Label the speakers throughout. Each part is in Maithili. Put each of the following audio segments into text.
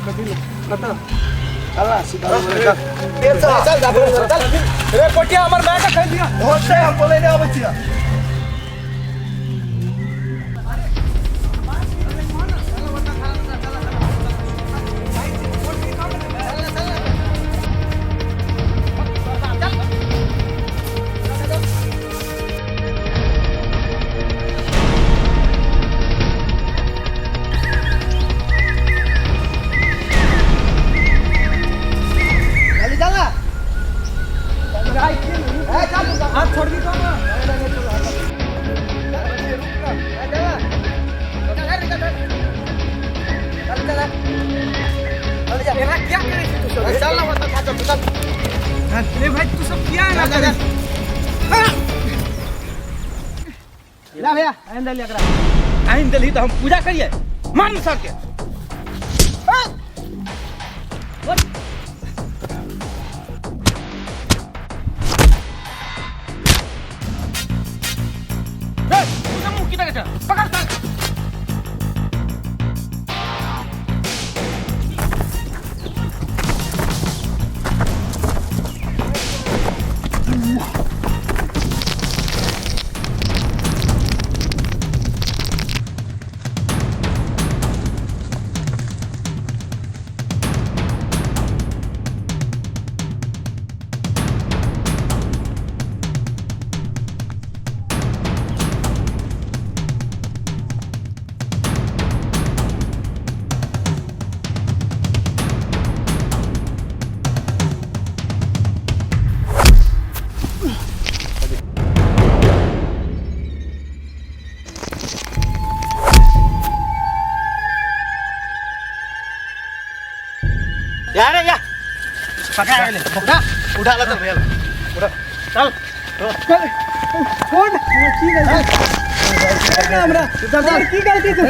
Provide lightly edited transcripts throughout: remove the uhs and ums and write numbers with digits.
Speaker 1: कथी कतऽ चल ना सीधा चल।
Speaker 2: चल चल चल।
Speaker 1: रे कोटिया हमर माय के कहि दिया
Speaker 2: होते हम बोले नहीं आबै छियै। जल्दी चल ना। ए, चल।
Speaker 1: हाथ छोड़ दी तो ना। एना क्या करे छी तू सब?
Speaker 2: चल ना बता चल चल।
Speaker 1: रे भाई तू सब किया एना करे छी?
Speaker 2: ला भैया आइन देली एकरा।
Speaker 1: आइन देलही तऽ हम पूजा करिए मान सर के। ए, तू सब मुँह की देखै छह? पकड़ सर।
Speaker 2: या रे या।
Speaker 1: पकड़ा गेलै।
Speaker 2: उठा उठा ला चल भैया उठा
Speaker 1: चल।
Speaker 3: छोड़ की गलती हमरा
Speaker 2: चल।
Speaker 3: की गलती छै?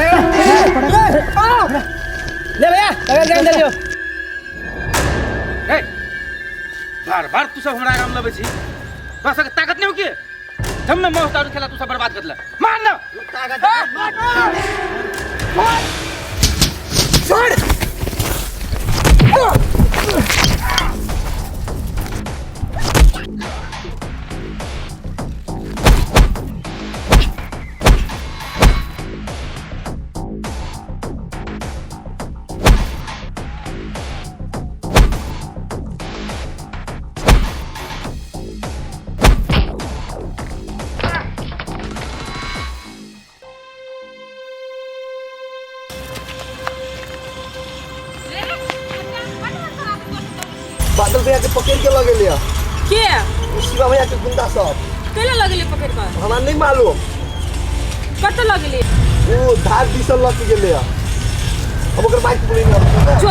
Speaker 2: ले भैया पकड़ के अंदर लियो।
Speaker 1: ए, बार बार तू सब हमरा आराम लबै छी। तोरा सबके ताकत नहि हो की जब में मौस दारू खेला तू सब बर्बाद कर ले मार ना।
Speaker 2: छोड़। बादल भैया के पकड़ के लगे लिया।
Speaker 4: के?
Speaker 2: शिवा भैया के गुंडा सब।
Speaker 4: कैला लगले पकड़ के?
Speaker 2: हमरा नहीं मालूम।
Speaker 4: कत लगले?
Speaker 2: वो धार दिसल लग गेले। हम ओकर माइक बोले नहीं।
Speaker 4: जो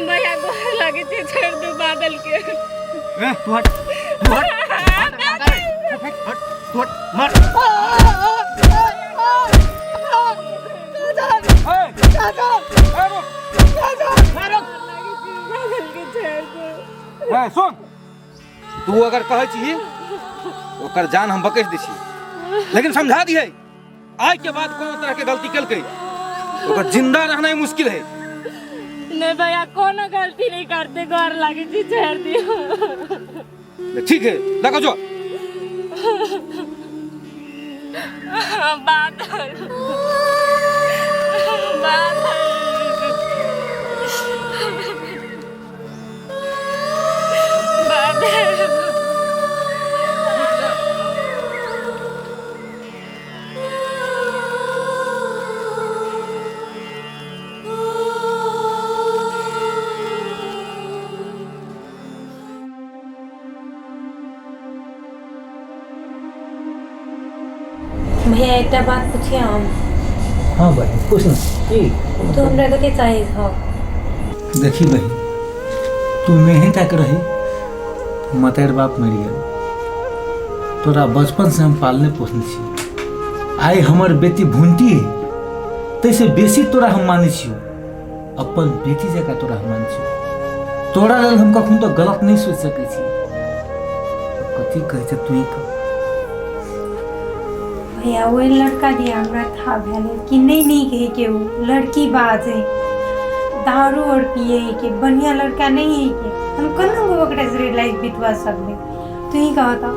Speaker 4: भैया गोर लागे छै, छोड़ दू बादल के।
Speaker 1: ए, तू हट तू हट हट हट तू हट मार।
Speaker 4: बादल के छोड़ दू।
Speaker 1: ए, सुन तू अगर कहै छी ओकर जान हम बकैस दै छी, लेकिन समझा दिहे आइ के बाद कोनो तरह के गलती केलकै ओकर जिंदा रहनाइ मुश्किल है।
Speaker 4: नहीं भैया कोनो गलती नहीं करते, गोर लागे छी, छोड़ दियो।
Speaker 1: ले, ठीक है देखो जो
Speaker 4: बादल बादल बादल। भैया एकटा बात पूछिए हम।
Speaker 5: हाँ बहिन, पूछ न। की
Speaker 4: तू हमरा कथी चाही हो?
Speaker 5: देखी बहिन, तू मेहे तक रही, मतेर बाप मरि गेल, तोरा बचपन से हम पालने पोसने छी। आइ हमर बेटी भुंटी है, तैसे बेसी तोरा हम मानै छियौ, अपन बेटी जकाँ तोरा हम मानै छियौ। तोरा लेल हम कखनो तऽ गलत नहि सोचि सकै छी। कथी कहै छै तू कह।
Speaker 4: भैया ओहि लड़का दिया हमरा था भेल कि नहीं नीक है के उ लड़की बाज है, दारू और पिए है के बढ़िया लड़का नहीं है के हम कोना गो ओकरा से लाइफ बितवा सकबे? तू ही कह तो।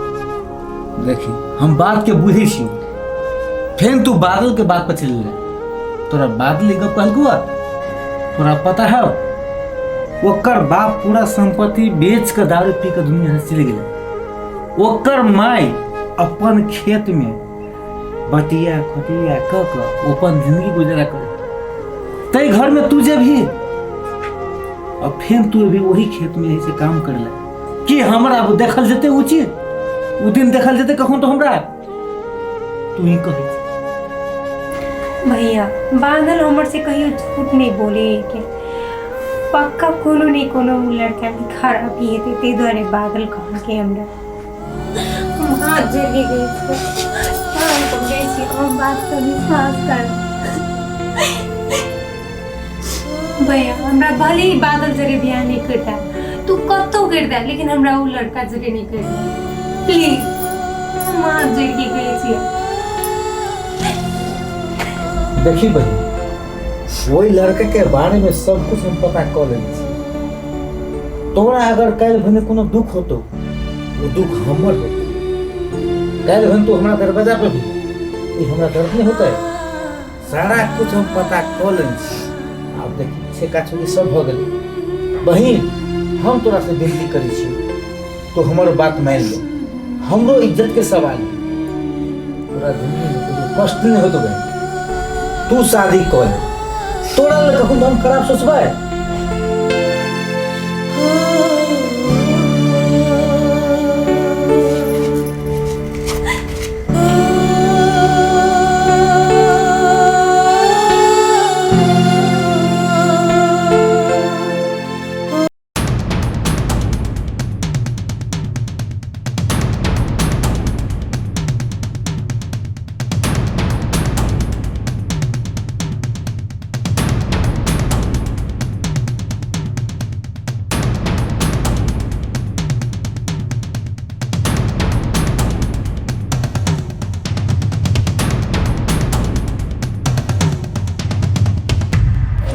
Speaker 5: देखी हम बात के बुझै छी, फेन तू बादल के बात पर चलि गेलै। तोरा बादल ई गप कहलकौ? तोरा पता है ओकर बाप पूरा संपत्ति बेच के दारू पी के दुनिया से चलि गेलै। ओकर माय अपन खेत में बटिया खटिया क के अपन जिंदगी गुजारा करे। तै घर में तू जेबही और फेन तू अभी वही खेत में ऐसे काम करले कि हमरा अब देखल जेतै उ चीज, उ दिन देखल जेतै कखन तो हमरा तू ही कहै।
Speaker 4: भैया बादल हमर से कहियो झूठ नहीं बोले के पक्का कोनो नहीं कोनो उ लड़का में खराबी हेतै, ताहि दुआरे बादल कहलकै हमरा। हम हाथ जोड़ि के कहै छी, हम कहै छी हम बात पर विश्वास कर भैया। हमरा भले ही बादल जरे बियाह नहीं करता, तू कतौ कर दे, लेकिन हमरा उ लड़का जरे नहीं कर, प्लीज। हम हाथ जोड़ि के कहै छी।
Speaker 5: देखी बहिन, वही लड़का के बारे में सब कुछ हम पता कऽ लेने छी। तोरा अगर काल्हि भने कोनो दुख होतो, वो दुख हमर होतो। काल्हि भने तू हमरा दरवाजा पर भी ई हमरा दर्द नहीं होता है। सारा कुछ हम पता कऽ लेने छी। आब देखी छेका छुकी सब भऽ गेलै। बहिन हम तोरा से विनती करै छी, तो हमर बात मानि ले, हमरो इज्जत के सवाल है। तोरा जिंदगी में कोनो कष्ट नहीं होतो बहिन, तू शादी कर ले। तोरा लेल कखनो हम खराब सोचबै?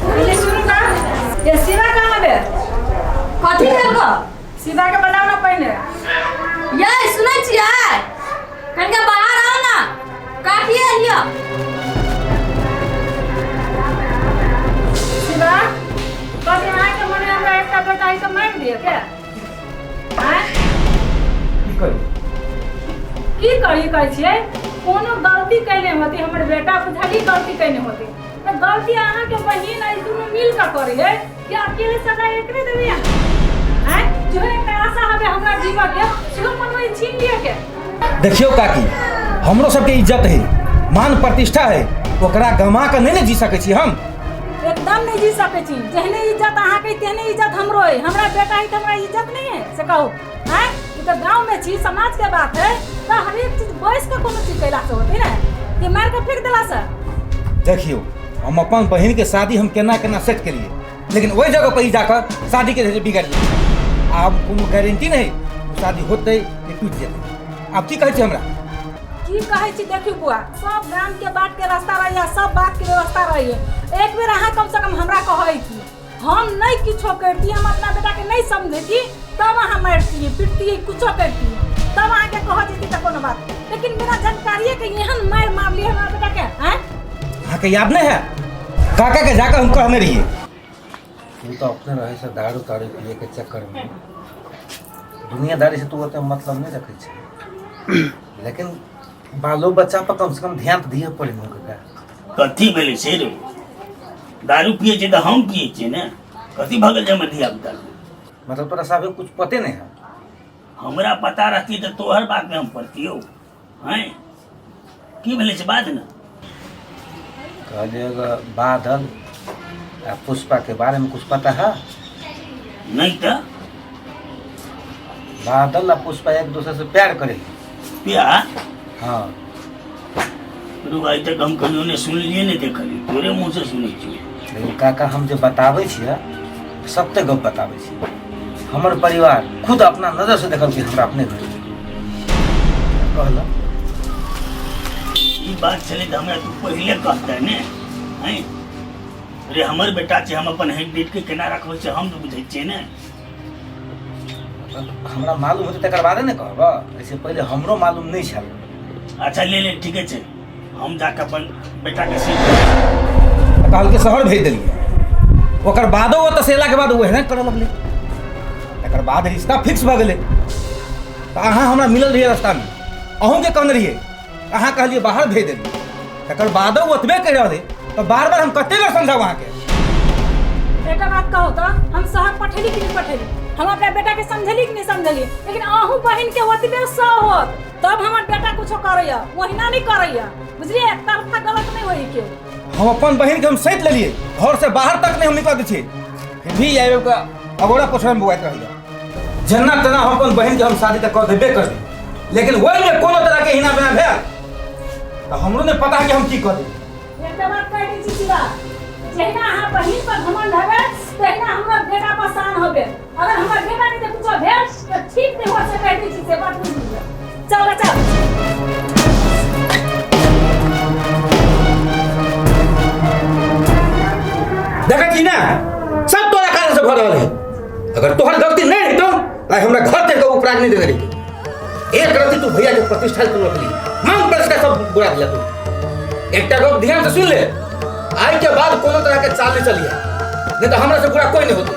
Speaker 6: पहिले सुनू ना, ये शिवा कहाँ बे?
Speaker 7: कथी भेल गो?
Speaker 6: शिवा के बनाओ ना पहिने।
Speaker 7: ये सुनै छियै, कनिका बाहर आउ ना, काफी लिअ।
Speaker 6: शिवा, कथी अहाँके मने हमरा एकटा बेटा है तऽ मारि दिअ के? आँय?
Speaker 1: की करी?
Speaker 6: की करी कहै छियै? कोनो गलती कैने होती हमर बेटा, बुझली गलती कैने होती तऽ गलती अहाँके बहिन आ ई दुनू मिल कऽ करै है कि अकेले सजा एकरे देबै अहाँ? आँय, जो एकटा आशा हवे हमरा जीवऽ के सेहो मनमे छीन लिअ के।
Speaker 1: देखियौ काकी, हमरो सबके इज्जत है, मान प्रतिष्ठा है, ओकरा गमा कऽ नहि ने जी सकै छी हम।
Speaker 6: एकदम नहीं जी सकै छी। जेहने इज्जत अहाँके तेहने इज्जत हमरो है। हमरा बेटा है तऽ हमरा इज्जत नहीं है से कहू? आँय, ई तऽ गाँव में छी, समाज के बात है, तऽ हरेक चीज बैस कऽ कोनो चीज कैला से होते ने कि मारि कऽ फेंक देला से।
Speaker 1: देखियौ हम अपन बहिन के शादी हम केना केना सेट केलिए, लेकिन ओहि जगह पर ई जाकऽ शादी के जे बिगड़ि गेलै। आब कोनो गारंटी नहीं शादी होतै कि टूटि जेतै। आब की कहै छी हमरा?
Speaker 6: की कहै छी देखियौ बुआ, सब गाम के बाट के रास्ता रहैया, सब बात के व्यवस्था रहैया। एक बेर अहाँ कम से कम हमरा कहै की हम नहीं किछो करती, हम अपना बेटा के नहीं समझती, तब अहाँ मारतियै पिटतियै कुछो करतियै, तब अहाँके कह जेती तऽ कोनो बात, लेकिन बिना जानकारिये के एहन मारि मारलियै हमरा बेटा के। आँय,
Speaker 1: अहाँके याद नहीं है? काका के जाकर हम कहने रहिए।
Speaker 5: तू तो अपने रहे से दारू तारू पिए के चक्कर में दुनियादारी से तू ओते मतलब नहीं रखे छै, लेकिन बालो बच्चा पर कम से कम ध्यान तऽ दिअ पड़े ने काका।
Speaker 8: कथी भेलै से रे? दारू पिए छै तऽ हम पिए छियै ने, कथी भऽ गेल जे हमर धिया पुता?
Speaker 1: मतलब तोरा साहब कुछ पते नहीं है?
Speaker 8: हमरा पता रहती तऽ तोहर बात में हम पड़तियौ। हैं, की भेलै से बात ने।
Speaker 5: कहलिए बादल आ पुष्पा के बारे में कुछ पता है?
Speaker 8: नहीं तो।
Speaker 5: बादल आ पुष्पा एक दूसरे से प्यार करे।
Speaker 8: प्यार?
Speaker 5: हाँ।
Speaker 8: रुक, आइ तक हम कहियो नहीं सुनलिए नहीं देखलिए, तोरे मुँह से सुनै छियै।
Speaker 5: लेकिन काका हम जे बताबै छियै सत्य गप बताबै छियै। हमर परिवार खुद अपना नजर से देखल हमरा अपने घर कहल।
Speaker 8: ई बात छलै तऽ हमरा तू पहिले कहते ने। हैं रे, हमर बेटा छै, हम अपन हेड डेट के केना रखबै छै हम तऽ बुझै छियै ने।
Speaker 5: हमरा मालूम होतै तकर बादे ने कहब, ऐसे पहिले हमरो मालूम नहीं छल।
Speaker 8: अच्छा ले ले, ठीके छै, हम जाके अपन बेटा के सीख
Speaker 1: कहलकै शहर भेज देलियै। ओकर बादो ओतऽ से अयलाके बाद ओहने करऽ लगलै। तकर बाद रिश्ता फिक्स भऽ गेलै। तऽ अहाँ हमरा मिलल रहियै रास्तामे, अहूँके कहने रहियै, अहाँ कहलियै बाहर भेज देलियै। तकर बादो ओतबे कहि रहलै, तऽ बार बार हम कतेक बेर समझाउ अहाँके।
Speaker 6: एकटा बात कहू तऽ हम शहर पठेली कि नहीं पठेली? हम अपना बेटा के समझली कि नहीं समझली? लेकिन अहूँ बहिन के ओतबे सह होत तब हमर बेटा कुछो करैया, ओहिना नहीं करैया, बुझलियै? एक तरफा गलत नहीं होई केओ।
Speaker 1: हम अपन बहिन के हम सैत लेलियै, घर से बाहर तक नहीं हम निकल दै छियै, फिर भी आबि कऽ अगोरा पोछरा में बौआइत रहैया। जेना तेना हम अपन बहिन के हम शादी तऽ कऽ देबे करबै, लेकिन ओहिमे कोनो तरह के हिना बिना भेल तऽ हमरो नहि पता कि हम की कऽ देबै।
Speaker 6: एकटा बात कहि दै छी शिवा, जहिना अहाँ बहिन पर घमंड हेबै तहिना हमर बेटा पर शान होबे। अगर हमर बेटा के जे कुछो भेल तऽ ठीक नहि हो से कहि दै छी, से बात बुझि लिअ। चल रे चल।
Speaker 1: देखै छी ने, सब तोरा कारण से भऽ रहल है। अगर तोहर गलती नहीं रहितौ आइ हमरा घर तक उपराग नहीं देने रहितौ। एक रति तू भैया के प्रतिष्ठा तू रखली, मान प्रतिष्ठा सब बुरा दिला तू। एकटा गप ध्यान से सुन ले, आइ के बाद कोनो तरह के चाल नहीं चलिए, नहीं तो हमरा से बुरा कोई नहीं होता।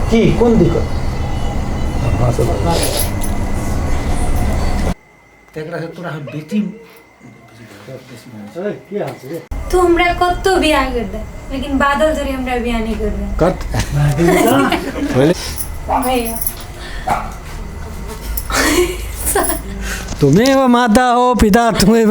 Speaker 5: की कोन दिक्कत? तकरा से तोरा हम बेटी
Speaker 4: तू हमरा कतो बियाह कर दे, लेकिन बादल जोरे हमरा बियाह नहीं कर दे।
Speaker 3: कट
Speaker 4: भैया
Speaker 3: तुम्हें वो माता हो पिता तुम्हें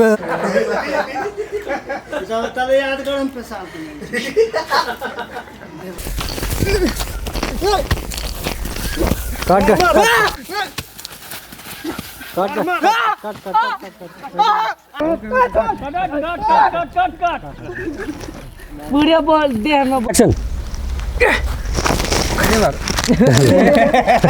Speaker 3: कट कट कट कट कट कट कट
Speaker 6: पूरे बोल देह में
Speaker 3: एक्शन।